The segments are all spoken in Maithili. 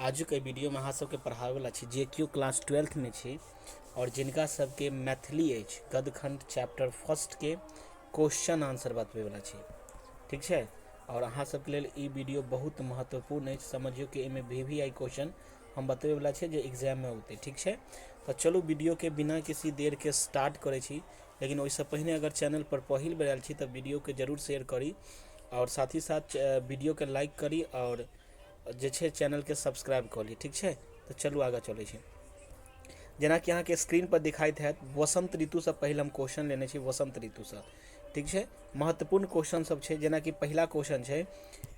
आजुक एहि वीडियोमे अहाँ सबके पढ़ाबैवला छी जे केओ क्लास ट्वेल्थमे छी आओर जिनका सबके मैथिली अछि गदखण्ड चैप्टर फर्स्टके क्वेश्चन आंसर बतबैवला छी। ठीक छै। आओर अहाँ सबके लेल ई वीडियो बहुत महत्वपूर्ण अछि। समझियौ कि एहिमे भी वी I question हम बतबैवला छी जे एग्जाममे औतै। ठीक छै, तऽ चलू वीडियोके बिना किसी देरके स्टार्ट करै छी। लेकिन ओहिसँ पहिने अगर चैनल पर पहिल बेर आयल छी तऽ वीडियोके जरूर शेयर करी आओर साथ ही साथ वीडियोके लाइक करी आओर जे छै चैनलके सब्सक्राइब कऽ ली। ठीक छै, तऽ चलू आगाँ चलै छी। जेनाकि अहाँके स्क्रीन पर दिखाइत हैत, वसंत ऋतुसँ पहिल हम क्वेश्चन लेने छी वसंत ऋतुसँ। ठीक छै, महत्वपूर्ण क्वेश्चन सब छै। जेनाकि पहिला क्वेश्चन छै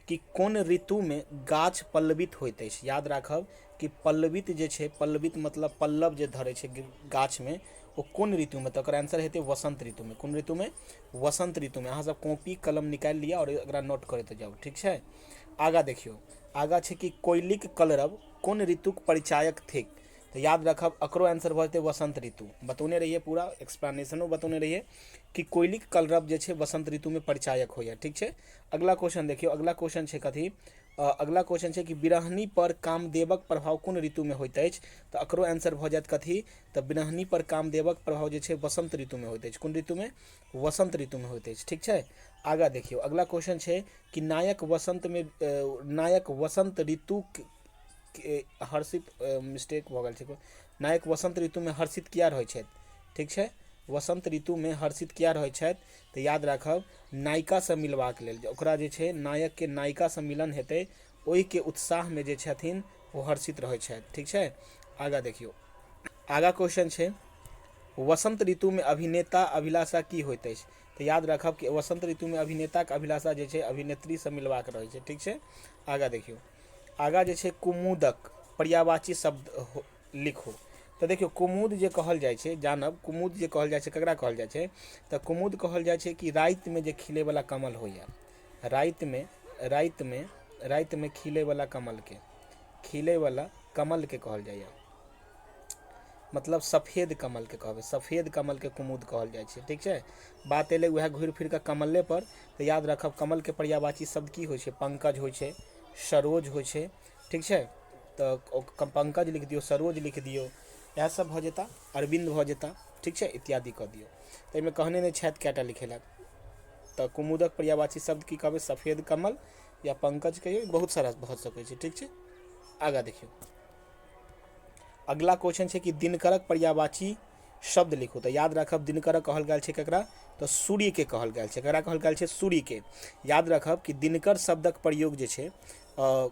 कि कोन ऋतुमे गाछ पल्लवित होइत अछि। याद राखब कि पल्लवित जे छै, पल्लवित मतलब पल्लव जे धरै छै गाछमे, ओ कोन ऋतुमे? तऽ ओकर आंसर हेतै वसंत ऋतुमे। कोन ऋतुमे? वसंत ऋतुमे। अहाँ सब कॉपी कलम निकालि लिअ आओर एकरा नोट करैत जाउ। ठीक छै, आगाँ देखियौ। आगाँ छै कि कोयलीक कलरव कोन ऋतुक परिचायक थिक? तऽ याद रखब एकरो आंसर भऽ जेतै वसंत ऋतु। बतौने रहियै, पूरा एक्सप्लेनेशनो बतौने रहियै कि कोयलीक कलरव जे छै वसंत ऋतुमे परिचायक होइए। ठीक छै, अगला क्वेश्चन देखियौ। अगला क्वेश्चन छै कथी? अगला क्वेश्चन छै कि विरहनी पर कामदेवक प्रभाव कोन ऋतुमे होइत अछि? तऽ एकरो आंसर भऽ जायत कथी? तऽ विरहनी पर कामदेवक प्रभाव जे छै वसंत ऋतुमे होइत अछि। कोन ऋतुमे? वसंत ऋतुमे होइत अछि। ठीक छै, आगाँ देखियौ। अगला क्वेश्चन छै कि नायक वसंतमे नायक वसंत ऋतु के हर्षित, मिस्टेक भऽ गेल छै, नायक वसंत ऋतुमे हर्षित किया रहै छथि? ठीक छै, वसंत ऋतुमे हर्षित किया रहै छथि? तऽ याद राखब नायिकासँ मिलबाक लेल। ओकरा जे छै नायकके नायिकासँ मिलन हेतै, ओहिके उत्साहमे जे छथिन ओ हर्षित रहै छथि। ठीक छै, आगाँ देखियौ। आगाँ क्वेश्चन छै वसंत ऋतुमे अभिनेता अभिलाषा की होइत अछि? तऽ याद राखब कि वसंत ऋतुमे अभिनेताके अभिलाषा जे छै अभिनेत्रीसँ मिलबाक रहै छै। ठीक छै, आगाँ देखियौ। आगाँ जे छै कुमुदक पर्यायवाची शब्द लिखू। तऽ देखियौ कुमुद जे कहल जाइ छै, जानब कुमुद जे कहल जाइ छै ककरा कहल जाइ छै? तऽ कुमुद कहल जाइ छै कि रातिमे जे खिलैवला कमल होइए, रातिमे रातिमे रातिमे खिलैवला कमलके, खिलैवला कमलके कहल जाइए, मतलब सफेद कमलके कहबै, सफेद कमलके कुमुद कहल जाइ छै। ठीक छै, बात एलै उएह घुरि फिर कऽ कमले पर। तऽ याद रखब कमलके पर्यायवाची शब्द की होइ छै? पंकज होइ छै, सरोज होइ छै। ठीक छै, तऽ पंकज लिख दियौ, सरोज लिख दियौ, इएह सब भऽ जेता, अरविन्द भऽ जेता। ठीक छै, इत्यादि कऽ दियौ। तऽ एहिमे कहने नहि छथि कएटा लिखै लए। तऽ कुमुदक पर्यायवाची शब्द की कहबै? सफेद कमल या पंकज कहियौ, बहुत सारा भऽ सकै छै। ठीक छै, आगाँ देखियौ। अगला क्वेश्चन छै कि दिनकरक पर्यायवाची शब्द लिखू। तऽ याद राखब दिनकरक कहल गेल छै ककरा? तऽ सूर्यके कहल गेल छै। ककरा कहल गेल छै? सूर्यके। याद राखब कि दिनकर शब्दक प्रयोग जे छै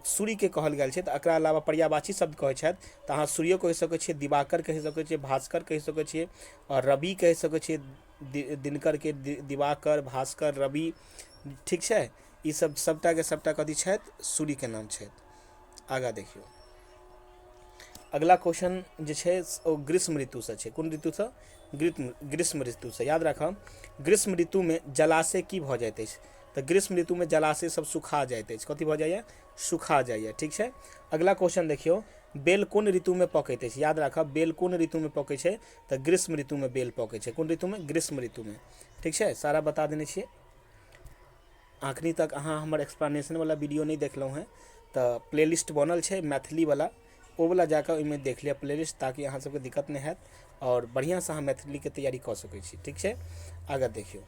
सूर्यके कहल गेल छै। तऽ एकरा अलावा पर्यायवाची शब्द कहै छथि तऽ अहाँ सूर्यो कहि सकै छियै, दिवाकर कहि सकै छियै, भास्कर कहि सकै छियै आओर रवि कहि सकै छियै। दिनकरके दिवाकर, भास्कर, रवि। ठीक छै, ई सब सबटाके सबटा कथी छथि? सूर्यके नाम छथि। आगाँ देखियौ। अगला क्वेश्चन जे छै ओ ग्रीष्म ऋतुसँ छै। कोन ऋतुसँ? ग्रीष्म ऋतुसँ। याद राखब ग्रीष्म ऋतुमे जलाशय की भऽ जाइत अछि? तऽ ग्रीष्म ऋतुमे जलाशय सब सुखा जाइत अछि। कथी भऽ जाइए? सुखा जाइए। ठीक छै, अगला क्वेश्चन देखियौ। बेल कोन ऋतुमे पकैत अछि? याद राखब बेल कोन ऋतुमे पकै छै? तऽ ग्रीष्म ऋतुमे बेल पकै छै। कोन ऋतुमे? ग्रीष्म ऋतुमे। ठीक छै, सारा बता देने छियै। अखनी तक अहाँ हमर एक्सप्लेनेशनवला वीडियो नहि देखलहुँ हेँ तऽ प्लेलिस्ट बनल छै मैथिलीवला, ओ वला जाकऽ ओहिमे देख लिअ प्लेलिस्ट, ताकि अहाँ सबके दिक्कत नहि हैत आओर बढ़िआँसँ अहाँ मैथिलीके तैयारी कऽ सकै छी। ठीक छै, आगाँ देखियौ।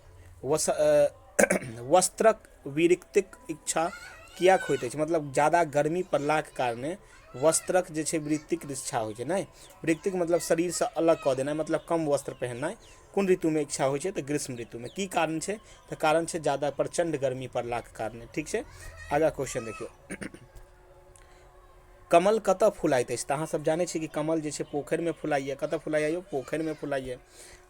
वस्त्रक विरक्तिक इच्छा किएक होइत अछि? मतलब ज्यादा गर्मी पड़लाक कारणे वस्त्रक जे छै वृत्तिक इच्छा होइ छै। नहि, वृत्तिक मतलब शरीरसँ अलग कऽ देनाइ, मतलब कम वस्त्र पहिरनाइ। कोन ऋतुमे इच्छा होइ छै? तऽ ग्रीष्म ऋतुमे। की कारण छै? तऽ कारण छै ज्यादा प्रचण्ड गर्मी पड़लाक कारणे। ठीक छै, आगाँ क्वेश्चन देखियौ। कमल कतऽ फुलाइत अछि? तऽ अहाँ सब जानै छी कि कमल जे छै पोखरिमे फुलाइए। कतऽ फुलाइए यौ? पोखरिमे फुलाइए।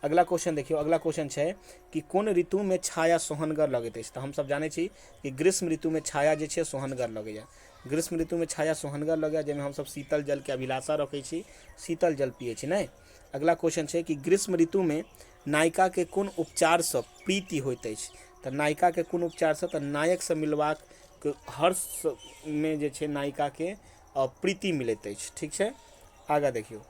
अगला क्वेश्चन देखियौ। अगला क्वेश्चन छै कि कोन ऋतुमे छाया सोहनगर लगैत अछि? तऽ हमसब जानै छी कि ग्रीष्म ऋतुमे छाया जे छै सोहनगर लगैए। ग्रीष्म ऋतुमे छाया सोहनगर लगैए, जाहिमे हमसब शीतल जलके अभिलाषा रखै छी, शीतल जल पियै छी। नहि, अगला क्वेश्चन छै कि ग्रीष्म ऋतुमे नायिकाके कोन उपचारसँ प्रीति होइत अछि? तऽ नायिकाके कोन उपचारसँ? तऽ नायकसँ मिलबाक हर्षमे जे छै नायिकाके प्रीति मिलैत अछि। ठीक छै, आगाँ देखियौ।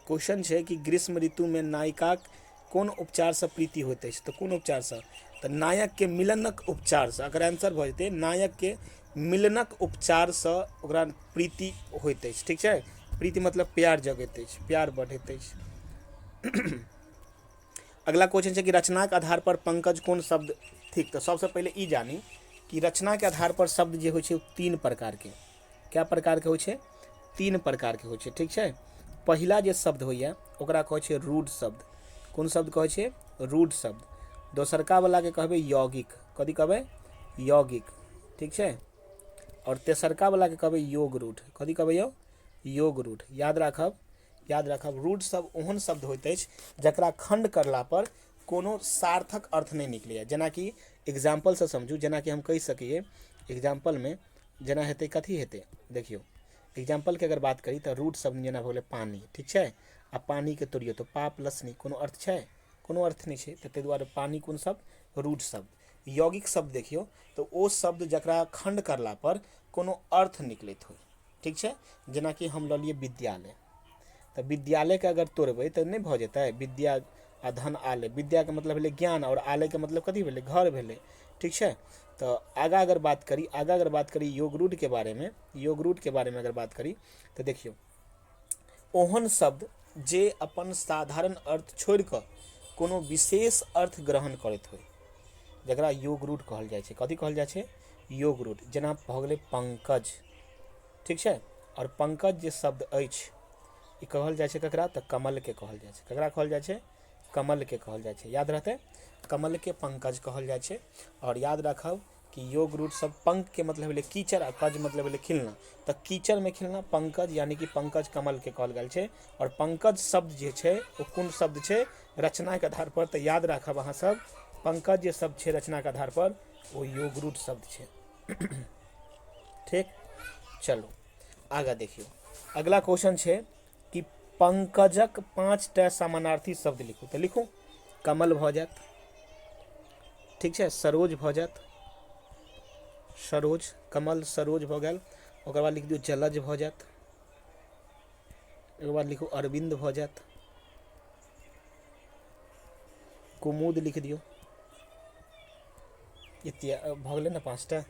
क्वेश्चन छै कि ग्रीष्म ऋतुमे नायिकाक कोन उपचारसँ प्रीति होइत अछि? तऽ कोन उपचारसँ? तऽ नायकके मिलनक उपचारसँ। एकर आंसर भऽ जेतै नायकके मिलनक उपचारसँ ओकरा प्रीति होइत अछि। ठीक छै, प्रीति मतलब प्यार जगैत अछि, प्यार बढ़ैत अछि। अगला क्वेश्चन छै कि रचनाक आधार पर पंकज कोन शब्द थिक? तऽ सबसँ पहिले ई जानी कि रचनाके आधार पर शब्द जे होइ छै ओ 3 प्रकारके, कए प्रकारके होइ छै? 3 प्रकारके होइ छै। ठीक छै, पहिला जे शब्द होइए ओकरा कहै छै रूढ़ शब्द। कोन शब्द कहै छै? रूढ़ शब्द। दोसरका वालाके कहबै यौगिक। कथी कहबै? यौगिक। ठीक छै, आओर तेसरका वालाके कहबै योग रूढ़। कथी कहबै यौ? योग रूढ़। याद राखब, याद राखब, रूढ़ शब्द ओहन शब्द होइत अछि जकरा खण्ड करला पर कोनो सार्थक अर्थ नहि निकलैए। जेनाकि एग्जाम्पलसँ समझू, जेनाकि हम कहि सकैए एग्जाम्पलमे जेना हेतै कथी हेतै, देखियौ एग्जाम्पलके अगर बात करी तऽ रूढ़ शब्द जेना भऽ गेलै पानि। ठीक छै, आ पानिके तोड़ियौ तऽ पाप लसनी, कोनो अर्थ छै? कोनो अर्थ नहि छै। तऽ ताहि दुआरे पानि कोन शब्द? रूढ़ शब्द। यौगिक शब्द देखियौ तऽ ओ शब्द जकरा खण्ड करला पर कोनो अर्थ निकलैत होइ। ठीक छै, जेनाकि हम लऽ लिअ विद्यालय, तऽ विद्यालयके अगर तोड़बै तऽ नहि भऽ जेतै विद्या आ धन आलय। विद्याके मतलब भेलै ज्ञान आओर आलयके मतलब कथी भेलै? घर भेलै। ठीक छै, तऽ आगाँ अगर बात करी, आगाँ अगर बात करी योग रूढ़के बारेमे, योग रूढ़के बारेमे अगर बात करी तऽ देखियौ ओहन शब्द जे अपन साधारण अर्थ छोड़ि कऽ कोनो विशेष अर्थ ग्रहण करैत होइ, जकरा योग रूढ़ कहल जाइ छै। कथी कहल जाइ छै? योग रूढ़। जेना भऽ गेलै पंकज। ठीक छै, आओर पंकज जे शब्द अछि ई कहल जाइ छै ककरा? तऽ कमलके कहल जाइ छै। ककरा कहल जाइ छै? कमलके कहल जाइ छै। याद रहतै, कमलके पंकज कहल जाइ छै। आओर याद राखब कि योग रूढ़ सब पंक के मतलब भेलै कीचड़ आ कज मतलब भेलै खिलना, तऽ कीचड़मे खिलना पंकज, यानी कि पंकज कमलके कहल गेल छै। आओर पंकज शब्द जे छै ओ कोन शब्द छै? रचनाके आधार पर। तऽ याद राखब अहाँ सब, पंकज जे शब्द छै रचनाके आधार पर ओ योग रूढ़ शब्द छै। ठीक, चलू आगाँ देखियौ। अगला क्वेश्चन छै कि पंकजक 5टा समानार्थी शब्द लिखू। तऽ लिखू, कमल भऽ जायत, ठीक छै, सरोज भऽ जायत, सरोज, कमल, सरोज भऽ गेल। ओकर बाद लिख दियौ जलज भऽ जायत, ओकर बाद लिखू अरविन्द भऽ जायत, कुमुद लिख दियौ। इत्या भऽ गेलै ने 5टा।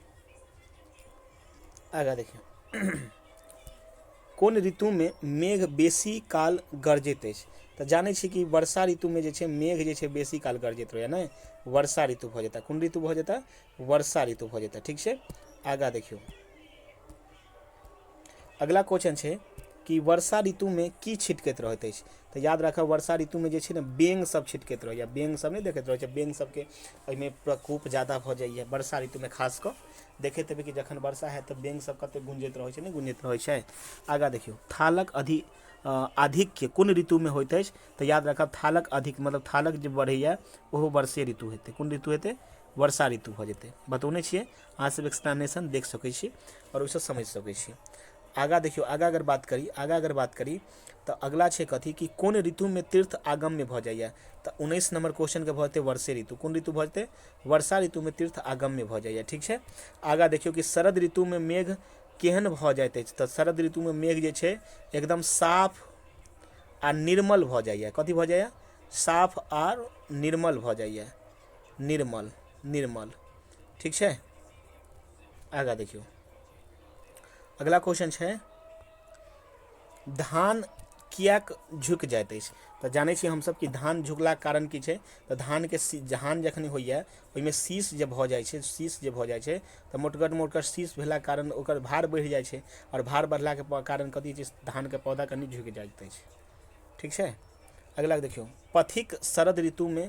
आगाँ देखियौ, कोन ऋतुमे मेघ बेसी काल गरजैत अछि? तऽ जानै छी कि वर्षा ऋतुमे जे छै मेघ जे छै बेसी काल गरजैत रहैए ने, वर्षा ऋतु भऽ जेता। कोन ऋतु भऽ जेता? वर्षा ऋतु भऽ जेता। ठीक छै, आगाँ देखियौ, अगला क्वेश्चन छै कि वर्षा ऋतुमे की छिटकैत रहैत अछि? तऽ याद राखब वर्षा ऋतुमे जे छै ने बेंग सब छिटकैत रहैए। बेंग सब नहि देखैत रहै छै? बेंग सबके एहिमे प्रकोप ज्यादा भऽ जाइए वर्षा ऋतुमे, खास कऽ देखैत हेबै कि जखन वर्षा हैत तऽ बेंग सब कते गुंजैत रहै छै, नहि गुंजैत रहै छै? आगाँ देखियौ, थालक आधिक्य कोन ऋतुमे होइत अछि? तऽ याद राखब थालक अधिक मतलब थालक जे बढ़ैए ओहो वर्षे ऋतु हेतै। कोन ऋतु हेतै? वर्षा ऋतु भऽ जेतै। बतौने छियै, अहाँ सब एक्सप्लेनेशन देख सकै छी आओर ओहिसँ समझि सकै छी। आगाँ देखियौ, आगाँ अगर बात करी, आगाँ अगर बात करी तऽ अगला छै कथी कि कोन ऋतुमे तीर्थ आगम्य भऽ जाइए? तऽ 19 नंबर क्वेश्चनके भऽ जेतै वर्षे ऋतु। कोन ऋतु भऽ जेतै? वर्षा ऋतुमे तीर्थ आगम्य भऽ जाइए। ठीक छै, आगाँ देखियौ कि शरद ऋतुमे मेघ केहन भऽ जाइत अछि? तऽ शरद ऋतुमे मेघ जे छै एकदम साफ आ निर्मल भऽ जाइए। कथी भऽ जाइए? साफ आर निर्मल भऽ जाइए। निर्मल, निर्मल। ठीक छै, आगाँ देखियौ, अगला क्वेश्चन छै धान किएक झुकि जाइत अछि? तऽ जानै छी हमसब कि धान झुकलाके कारण की छै? तऽ धानके धान जखन होइए ओहिमे शीश जे भऽ जाइ छै, शीश जे भऽ जाइ छै तऽ मोटगर मोटगर शीश भेलाके कारण ओकर भार बढ़ि जाइ छै आओर भार बढ़लाके कारण कथी छै? धानके पौधा कनि झुकि जाइत अछि। ठीक छै, अगला देखियौ, पथिक शरद ऋतुमे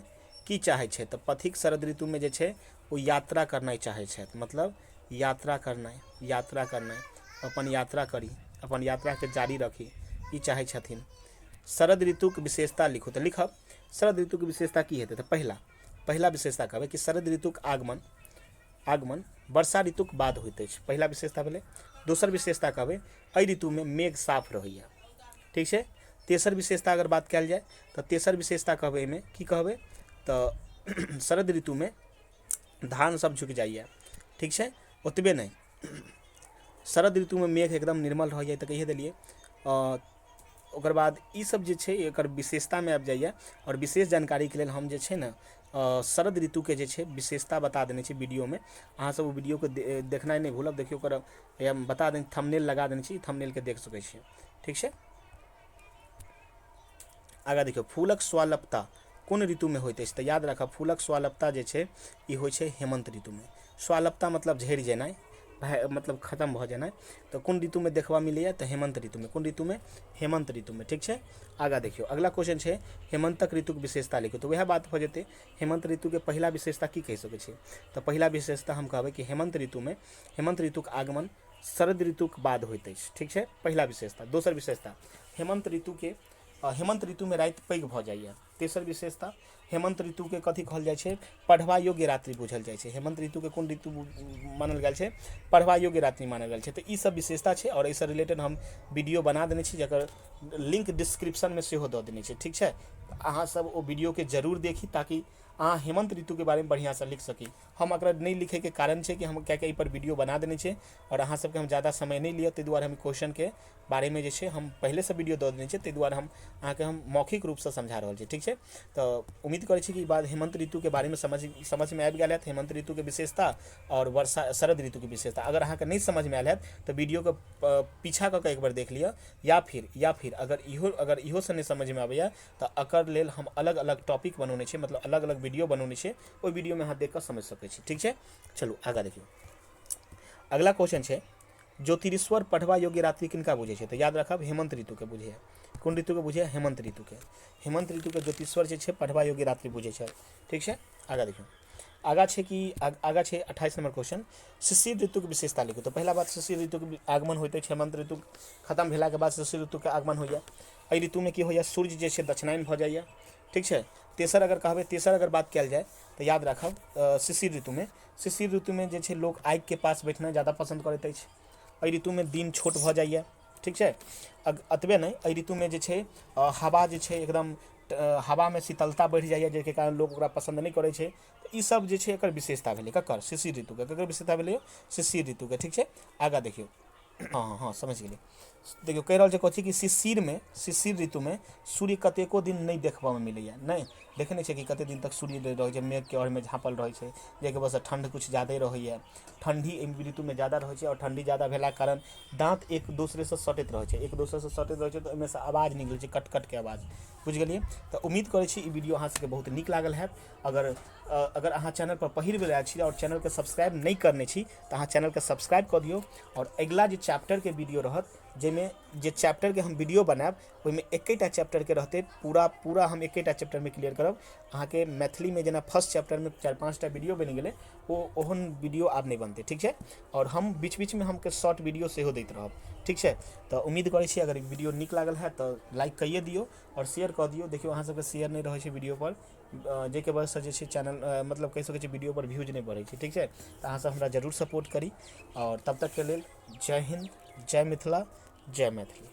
की चाहै छै? तऽ पथिक शरद ऋतुमे जे छै ओ यात्रा करनाइ चाहै छथि, मतलब यात्रा करनाइ, यात्रा करनाइ, अपन यात्रा करी, अपन यात्राके जारी रखी, ई चाहै छथिन। शरद ऋतुके विशेषता लिखू। तऽ लिखब शरद ऋतुके विशेषता की हेतै? तऽ पहिला विशेषता कहबै कि शरद ऋतुके आगमन वर्षा ऋतुके बाद होइत अछि, पहिला विशेषता भेलै। दोसर विशेषता कहबै एहि ऋतुमे मेघ साफ रहैए। ठीक छै, तेसर विशेषता अगर बात कयल जाय तऽ तेसर विशेषता कहबै एहिमे की कहबै? तऽ शरद ऋतुमे धान सब झुकि जाइए। ठीक छै, ओतबे नहि, शरद ऋतुमे मेघ एकदम निर्मल रहैए, तऽ कहिए देलियै। ओकर बाद ई सब जे छै एकर विशेषतामे आबि जाइए। आओर विशेष जानकारीके लेल हम जे छै ने शरद ऋतुके जे छै विशेषता बता देने छी वीडियोमे। अहाँ सब ओ वीडियोके देखनाइ नहि भूलब। देखियौ ओकर हम बता देने, थंबनेल लगा देने छी, थंबनेलके देख सकै छी, ठीक छै। आगाँ देखियौ, फूलक स्वालपता कोन ऋतुमे होइत अछि? तऽ याद राखब, फूलक स्वालपता जे छै ई होइ छै हेमन्त ऋतुमे। स्वालपता मतलब झड़ि जेनाइ, मतलब खतम भऽ जेनाइ। तऽ कोन ऋतुमे देखबा मिलैए? तऽ हेमन्त ऋतुमे। कोन ऋतुमे? हेमन्त ऋतुमे, ठीक छै। आगाँ देखियौ, अगला क्वेश्चन छै हेमन्तक ऋतुक विशेषता लिखू। तऽ वएह बात भऽ जेतै। हेमन्त ऋतुके पहिला विशेषता की कहि सकै छी? तऽ पहिला विशेषता हम कहबै कि हेमन्त ऋतुमे हेमन्त ऋतुक आगमन शरद ऋतुक बाद होइत अछि, ठीक छै, पहिला विशेषता। दोसर विशेषता, हेमन्त ऋतुके हेमन्त ऋतुमे राति पैघ भऽ जाइए। तेसर विशेषता, हेमन्त ऋतुके कथी कहल जाइ छै? पढ़बा योग्य रात्रि बुझल जाइ छै। हेमन्त ऋतुके कोन ऋतु मानल गेल छै? पढ़बा योग्य रात्रि मानल गेल छै। तऽ ई सब विशेषता छै आओर एहिसँ रिलेटेड हम वीडियो बना देने छी, जकर लिंक डिस्क्रिप्शनमे सेहो दऽ देने छी, ठीक छै। अहाँ सब ओ वीडियोके जरूर देखी ताकि अहाँ हेमन्त ऋतुके बारेमे बढ़िआँसँ लिख सकी। हम एकरा नहि लिखैके कारण छै कि हम किएकि एहिपर वीडियो बना देने छै आओर अहाँ सबके हम जादा समय नहि लिअ, ताहि दुआरे हम क्वेश्चनके बारेमे जे छै हम पहिलेसँ वीडियो दऽ देने छियै, ताहि दुआरे हम अहाँके हम मौखिक रूपसँ समझा रहल छी, ठीक छै। तऽ उम्मीद करै छी कि ई बात हेमन्त ऋतुके बारेमे समझमे आबि गेल हैत, हेमन्त ऋतुके विशेषता आओर वर्षा शरद ऋतुके विशेषता। अगर अहाँके नहि समझमे आयल हैत तऽ वीडियोके पीछा कऽ कऽ एक बेर देख लिअ, या फिर अगर इहोसँ नहि समझमे अबैए तऽ एकर लेल हम अलग अलग टॉपिक बनौने छियै, मतलब अलग अलग वीडियो बनौने छियै, ओहि वीडियोमे अहाँ देख कऽ समझि सकै छी, ठीक छै। चलू आगाँ देखियौ, अगला क्वेश्चन छै ज्योतिरीश्वर पढ़बा योग्य रात्रि किनका बुझै छै? तऽ याद राखब, हेमन्त ऋतुके बुझैए। कोन ऋतुके बुझैए? हेमन्त ऋतुके। हेमन्त ऋतुके ज्योतिरीश्वर जे छै पढ़बा योग्य रात्रि बुझै छै, ठीक छै। आगाँ देखियौ, आगाँ छै कि आगाँ छै 28 नंबर क्वेश्चन, शिशिर ऋतुके विशेषता लिखू। तऽ पहिला बात, शिशिर ऋतुके आगमन होइत अछि हेमन्त ऋतु खतम भेलाके बाद शिशिर ऋतुके आगमन होइए। एहि ऋतुमे की होइए? सूर्य जे छै दक्षिणायन भऽ जाइए, ठीक छै। तेसर अगर कहबै, तेसर अगर बात कयल जाय तऽ याद राखब, शिशिर ऋतुमे जे छै लोक आगिके पास बैठनाइ ज्यादा पसन्द करैत अछि। एहि ऋतुमे दिन छोट भऽ जाइए, ठीक छै। एतबे नहि, एहि ऋतुमे जे छै हवा जे छै एकदम हवामे शीतलता बढ़ि जाइए, जाहिके कारण लोक ओकरा पसन्द नहि करै छै। तऽ ई सब जे छै एकर विशेषता भेलै। ककर? शिशिर ऋतुके। ककर विशेषता भेलै? शिशिर ऋतुके, ठीक छै। आगाँ देखियौ, हँ हँ समझि गेलियै। देखियौ कहि रहल छै कथी कि शिशिर ऋतुमे सूर्य कतेको दिन नहि देखबामे मिलैए। नहि देखै नहि छै कि कते दिन तक सूर्य रहै छै मेघके ओरमे झाँपल रहै छै, जाहिके वजहसँ ठण्ड किछु ज्यादे रहैए। ठण्डी एहि ऋतुमे ज्यादा रहै छै आओर ठण्डी ज्यादा भेलाके कारण दाँत एक दोसरेसँ सटैत रहै छै, एक दोसरेसँ सटैत रहै छै तऽ ओहिमेसँ आवाज निकलै छै, कट कटके आवाज, बुझि गेलियै। तऽ उम्मीद करै छी ई वीडियो अहाँ सबके बहुत नीक लागल हैत। अगर अहाँ चैनलपर पहिल बेर आयल छी आओर चैनलके सब्सक्राइब नहि करने छी तऽ अहाँ चैनलके सब्सक्राइब कऽ दियौ। आओर अगिला जे चैप्टरके वीडियो रहत, जाहिमे जे चैप्टरके हम वीडियो बनायब ओहिमे एकेटा चैप्टरके रहतै, पूरा हम एकेटा चैप्टरमे क्लियर करब। अहाँके मैथिलीमे जेना फर्स्ट चैप्टरमे 4-5टा वीडियो बनि गेलै, ओ ओहन वीडियो आब नहि बनतै, ठीक छै। आओर हम बीच बीचमे हम शॉर्ट वीडियो सेहो दैत रहब, ठीक छै। तऽ उम्मीद करै छी अगर वीडियो नीक लागल हैत तऽ लाइक कैए दियौ आओर शेयर कऽ दियौ। देखियौ अहाँ सबके शेयर नहि रहै छै वीडियोपर, जाहिके वजहसँ जे छै चैनल मतलब कहि सकै छी वीडियोपर व्यूज नहि बढ़ै छै, ठीक छै। तऽ अहाँ सब हमरा जरूर सपोर्ट करी। आओर तब तकके लेल जय हिन्द, जय मिथिला, जय मैथिली।